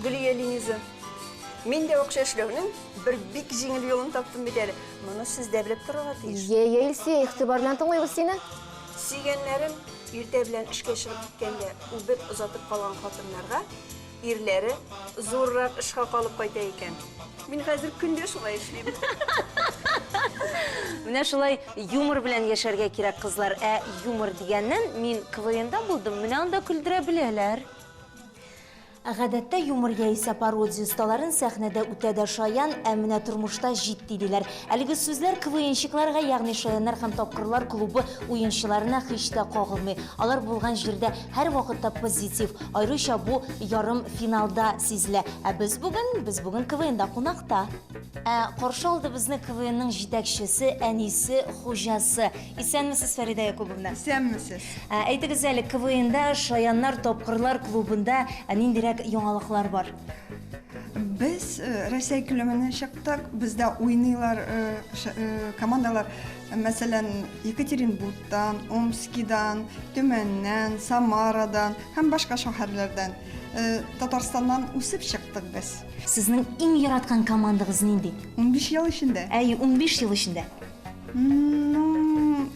Гөлия Лениза. Мин дә акча эшләүнең бер бик җиңел юлын таптым бит әле. Моны сез дә белеп торырга тиеш. Йә, йә, Илсөя, игътибар белән тыңлыйбыз сине. Сөйгәннәрем иртә белән эшкә чыгып киткәндә үбеп озатып калган хатыннарга ирләре зуррак эш хакы алып кайта икән. Мин хәзер көн дә шулай эшлим. Менә шулай юмор белән яшәргә кирәк, кызлар. Ә юмор дигәннән, мин КВНда булдым, менә анда көлдерә беләләр. Гадәттә юмор яисә пародия осталарын сәхнәдә үтә дә шаян, ә менә тормышта җитди диләр. Әлеге сүзләр КВНщикларга, ягъни Шаяннар һәм тапкырлар клубы уенчыларына һич тә кагылмый. Алар булган җирдә һәрвакытта позитив. Аеруча бу ярымфиналда сизелә. Ә без бүген, без бүген КВНда кунакта. Ә каршы алды безне КВНның җитәкчесе, әнисе, хуҗасы. Исәнмесез, Фәридә Якубовна. Исәнмесез. Ә, әйтегез әле, КВНда Шаяннар, тапкырлар клубында ниндирәк яңалыклар бар? Без э, Рәсәй күләменә чыктык. Бездә уйныйлар э, э, командалар, мәсәлән, Екатеринбургтан, Омскидан, Төмәннән, Самарадан һәм башка шәһәрләрдән. Татарстаннан үсеп чыктык без. Сезнең иң яраткан командагыз нинди? 15 ел эчендә. Әйе, 15 ел эчендә. Ну,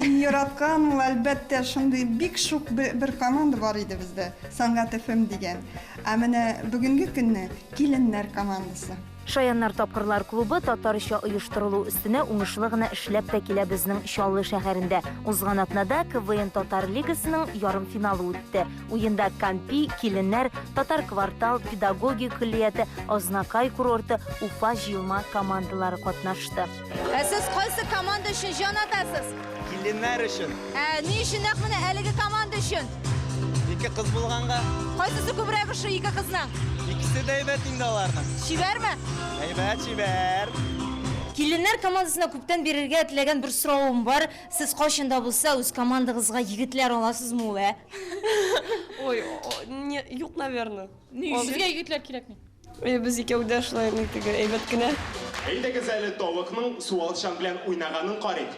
иң яраткан ул, әлбәттә, шундый бик шук бер команда бар иде бездә, Сәнгать FM дигән. Ә менә бүгенге көнне Киленнәр командасы. Шаяннар тапкырлар клубы татарча оештырылу өстенә уңышлы гына эшләп тә килә безнең Чаллы шәһәрендә. Узган атнада КВН Татар лигасының ярымфиналы үтте. Уенда Кампи, Киленнәр, Татар квартал, педагогия көллияте, Азнакай курорты, Уфа җыелма командалары катнашты. Ә сез кайсы команда өчен җан атасыз? Киленнәр өчен. Ә ни өчен нәкъ менә әлеге команда өчен? Ике кыз булганга. Кайсысы күбрәк ошый ике кызның? Икесе дә әйбәт инде аларның. Чибәрме? Әйбәт, чибәр. Киленнәр командасына күптән бирергә теләгән бер соравым бар. Сез кайчан да булса үз командагызга егетләр аласызмы ул, ә? Ой, не, юк, наверное. Ни өчен? Безгә егетләр кирәкми. Э, без икәү дә шулай ни теге әйбәт кенә. Әйдәгез әле тавыкның суалчан белән уйнаганын карыйк.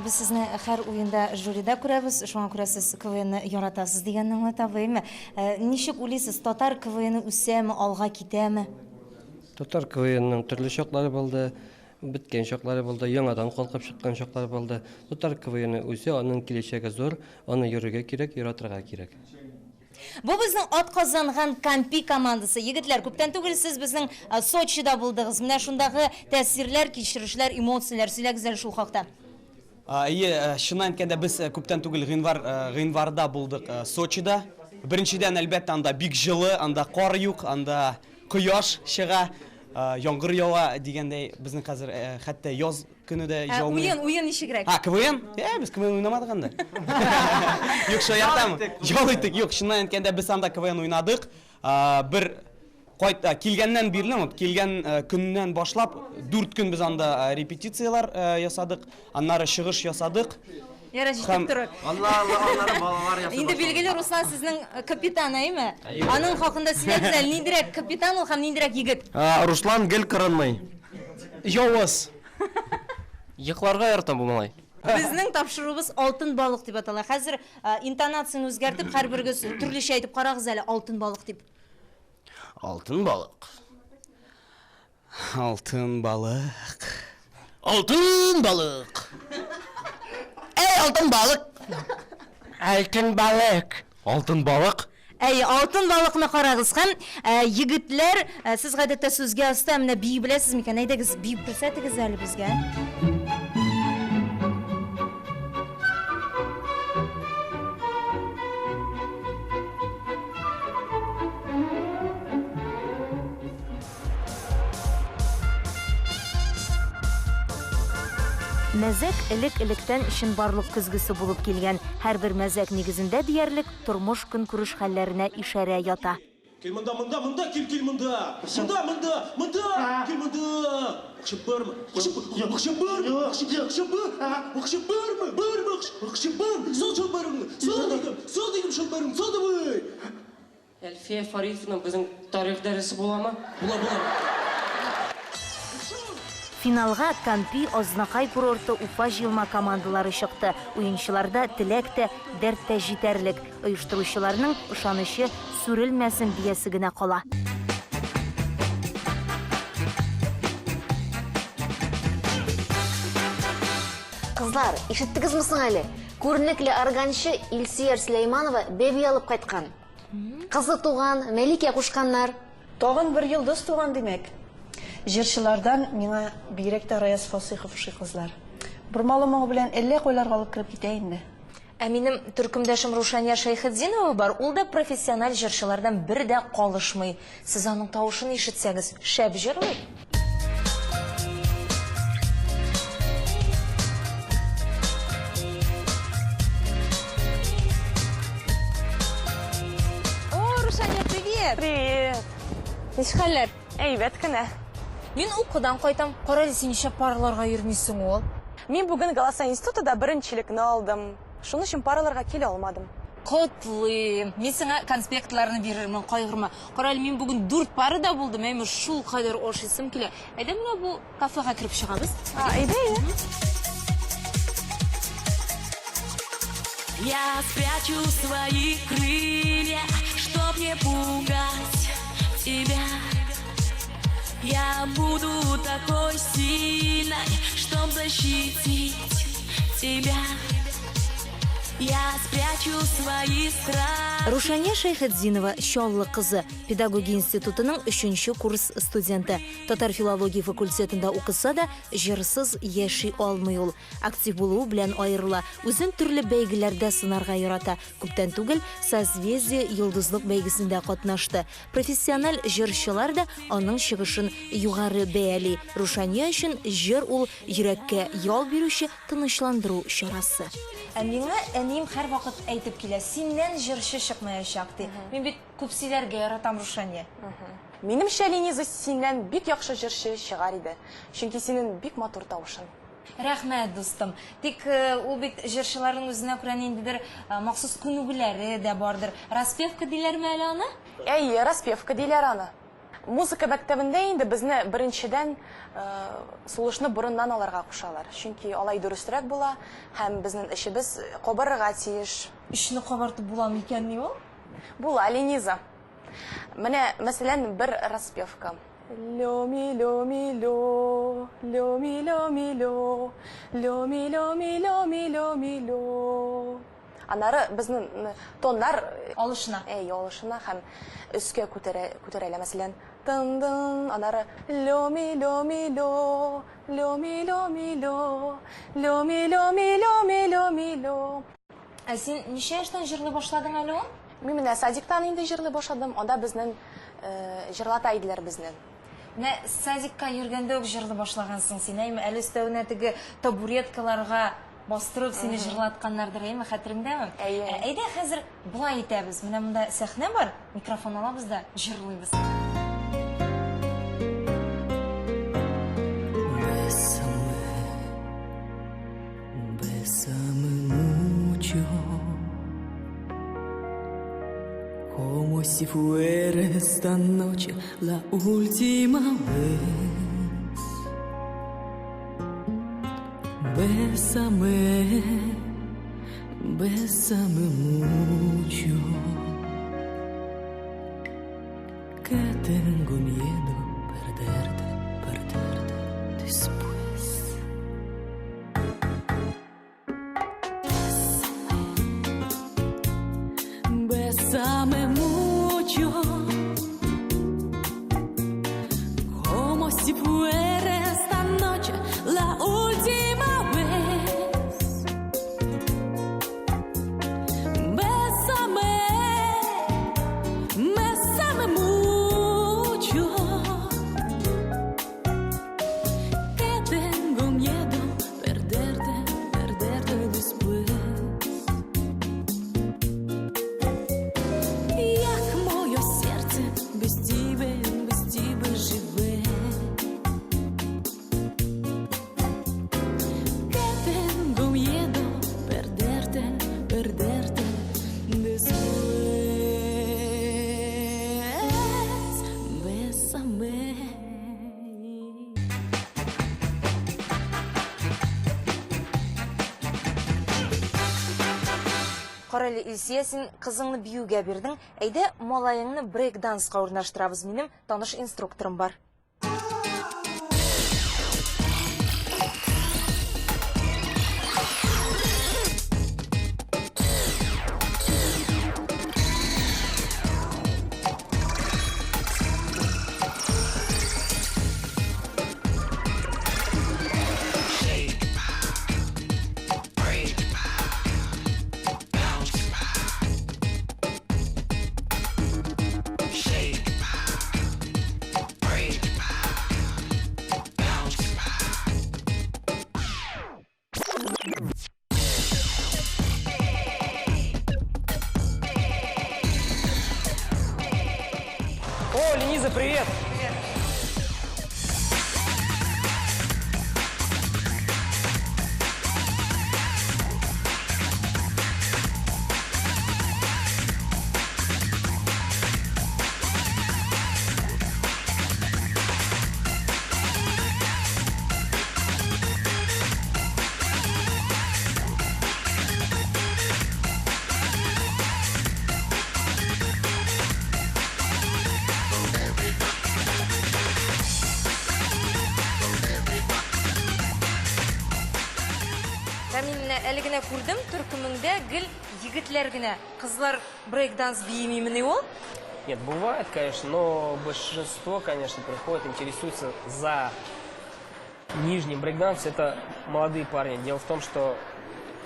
Без сезне һәр уенда жюрида күрәбез, шуңа күрә сез КВНны яратасыз дигәнне аңлата, әйеме? Э, ничек уйлыйсыз, татар КВНы үсәме, алга китәме? Татар КВНның төрле чаклары булды, беткән чаклары булды, яңадан калкып чыккан чаклары булды. Татар КВНы үзе, аның киләчәге зур, аны йөрергә кирәк, яратырга кирәк. Бу безнең атказанган Кампи командасы. Егетләр, күптән түгел сез безнең Сочида булдыгыз. Менә шундагы тәэсирләр, кичерешләр, эмоцияләр, сөйләгез әле шул хакта. Әйе, чыннан әйткәндә, без күптән түгел гыйнвар, гыйнварда булдык Сочида. Беренчедән, әлбәттә, анда бик җылы, анда кар юк, анда кояш чыга, яңгыр ява дигәндәй, безнең хәзер хәтта яз көне дә яумый. Уен, уен ничегрәк? А, КВН? Ә, без КВН уйнамадык анда. Юк, шаяртам. Ял иттек. Юк, чыннан әйткәндә, без анда КВН уйнадык. Бер кайт, килгәннән бирле, вот килгән көннән башлап, 4 көн без анда репетицияләр ясадык, аннары чыгыш ясадык. Яра җитеп торыр. Аннары балалар ясый Инде билгеле Руслан сезнең капитан, әйеме? Аның хакында сөйләгез әле, ниндирәк капитан ул һәм ниндирәк егет? Руслан гел кырынмый. Явыз. Йокларга ярата бу малай. Безнең тапшыруыбыз Алтын балык дип атала. Хәзер интонацияне үзгәртеп, һәрберегез төрлечә әйтеп карагыз әле, алтын балык дип. Алтын балык. Алтын балык. Алтын балык. Әй, алтын балык. Алтын балык. Алтын балык. Әйе, алтын балыкны карагыз һәм э, егетләр, э, сез гадәттә сүзгә оста, менә бии беләсез микән? Әйдәгез, биеп күрсәтегез әле безгә. Мәзәк элек-электән чынбарлык көзгесе булып килгән. Һәрбер мәзәк нигезендә диярлек тормыш-көнкүреш хәлләренә ишарә ята. Кил монда, монда, монда, кил, кил монда. Монда, монда, монда, кил монда. Акча бармы? Акча, акча бармы? Акча, акча бар? Акча бармы? Бармы акча? Акча бармы? Сал чалбарыңны. Сал дидем, сал дидем чалбарыңны. Сал давай. Әлфия Фарифовна, безнең тарих дәресе буламы? Була, була. Финалга Кампи, Азнакай курорты, Уфа җыелма командалары чыкты. Уенчыларда теләк тә, дәрт тә җитәрлек. Оештыручыларның ышанычы сүрелмәсен диясе генә кала. Кызлар, ишеттегезме соң әле? Күренекле органчы Илсөяр Сөләйманова бәби алып кайткан. Кызы туган, Мәликә кушканнар. Тагын бер йолдыз туган, димәк. Җырчылардан миңа бигрәк тә Раяз Фасыйхов ошый, кызлар. Бормалы моңы белән әллә кайларга алып кереп китә инде. Ә минем төркемдәшем Рушания Шәйхетдинова бар, ул да профессиональ җырчылардан бер дә калышмый. Сез аның тавышын ишетсәгез, шәп җырлый. О, Рушания, привет! Привет! Ничек хәлләр? Әйбәт кенә. Мин укудан кайтам. Кара әле, син нишләп параларга йөрмисең ул? Мин бүген Голоса институтыда беренчелекне алдым. Шуның өчен параларга килә алмадым. Котлыйм. Мин сиңа конспектларны бирермен, кайгырма. Кара әле, мин бүген дүрт парада булдым, әйме, шулкадәр ашыйсым килә. Әйдә менә бу кафега кереп чыгабыз. А, әйдә, әйдә. Я спрячу свои крылья, чтоб не пугать тебя. Я буду такой сильной, чтоб защитить тебя. Я спрячу свои страхи. Рушания Шәйхетдинова, Чаллы кызы, педагогия институтының өченче курс студенты. Татар филология факультетында укыса да, җырсыз яши алмый ул. Актив булуы белән аерыла, үзен төрле бәйгеләрдә сынарга ярата. Күптән түгел Созвездие йолдызлык бәйгесендә катнашты. Профессиональ җырчылар да аның чыгышын югары бәяли. Рушания өчен җыр ул йөрәккә ял бирүче тынычландыру чарасы. Ә миңа әнием һәрвакыт әйтеп килә, синнән җырчы чыкмаячак, ди. Мин бит күп сөйләргә яратам, Рушания. Минемчә, Лениза, синнән бик яхшы җырчы чыгар иде. Чөнки синең бик матур тавышың. Рәхмәт, дустым. Тик ул бит җырчыларның үзенә күрә ниндидер махсус күнегүләре дә бардыр. Распевка диләрме әле аны? Әйе, распевка диләр аны. Музыка мәктәбендә инде безне беренчедән сулышны борыннан алырга кушалар. Чөнки алай дөресрәк була һәм безнең эчебез кабарырга тиеш. Эчне кабартып була микәнни ул? Була, Лениза. Менә, мәсәлән, бер распевка. Лё ми лё ми лё, лё ми лё ми лё, лё ми лё ми лё ми лё ми лё. Аннары безнең тоннар алышына. Әй, алышына һәм өскә күтәрә, күтәрелә. Мәсәлән, тын-дын, аннары лё ми лё ми лё, лё ми лё ми лё, лё ми лё ми лё ми лё ми лё. Ә син ничә яшьтән җырлый башладың әле ул? Мин менә садиктан инде җырлый башладым. Анда безнең җырлата иделәр безне. Менә садикка йөргәндә үк җырлый башлагансың син, әйме? Әле өстәвенә теге табуреткаларга бастырып сине җырлатканнардыр, әйме? Хәтереңдәме? Әйе. Әйдә хәзер болай итәбез. Менә монда сәхнә бар, микрофон алабыз да җырлыйбыз. Bésame mucho, como si fuera esta noche la última vez. Bésame, bésame mucho, que tengo miedo perderte, perderte después. Bésame mucho, como si fuera esta noche la última vez. Bésame, bésame mucho, que Карале, Илсөя, син кызыңны биюгә бирдең. Әйдә, малаеңны брейк-данска урнаштырабыз. Минем таныш инструкторым бар. О, Лениза, привет! Ә мин менә әле генә күрдем, төркемеңдә гел егетләр генә. Кызлар брейк-данс биемимени ул? Нет, бывает, конечно, но большинство, конечно, приходит, интересуется за нижний брейкданс. Это молодые парни. Дело в том, что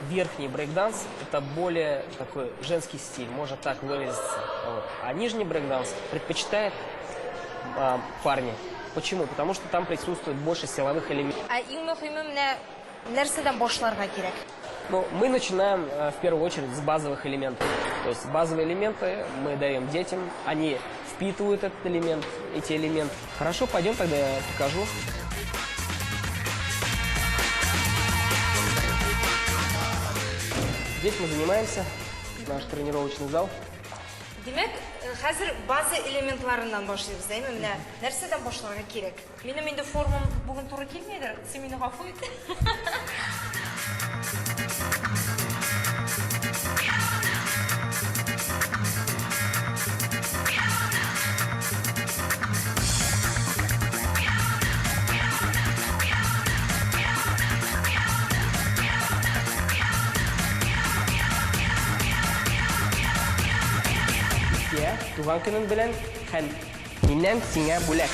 верхний брейкданс – это более такой женский стиль, можно так выразиться. Вот. А нижний брейкданс предпочитает а, парни. Почему? Потому что там присутствует больше силовых элементов. Ә иң мөһиме менә нәрсәдән башларга кирәк? Ну, мы начинаем в первую очередь с базовых элементов. То есть базовые элементы мы даем детям, они впитывают этот элемент, эти элементы. Хорошо, пойдем тогда я покажу. Здесь мы занимаемся, наш тренировочный зал. Димәк, хәзер база элементларыннан башлыйбыз, әйме? Менә нәрсәдән башларга кирәк? Минем инде формам бүген туры килмидер, син мине гафу ит. Я туган көнең белән һәм миннән сиңа бүләк.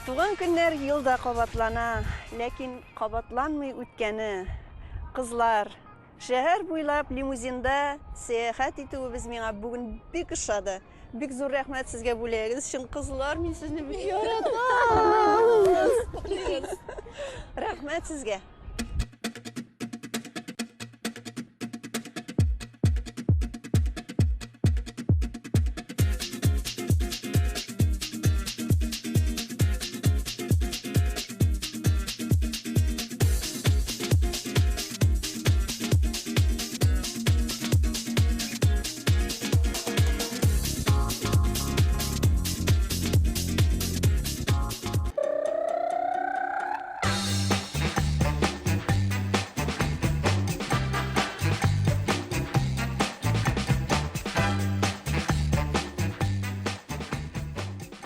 Туган көннәр елда кабатлана, ләкин кабатланмый үткәне. Кызлар, шәһәр буйлап лимузинда сәяхәт итүебез миңа бүген бик ошады. Бик зур рәхмәт сезгә бүләгегез өчен, кызлар, мин сезне бик яратам. Рәхмәт сезгә.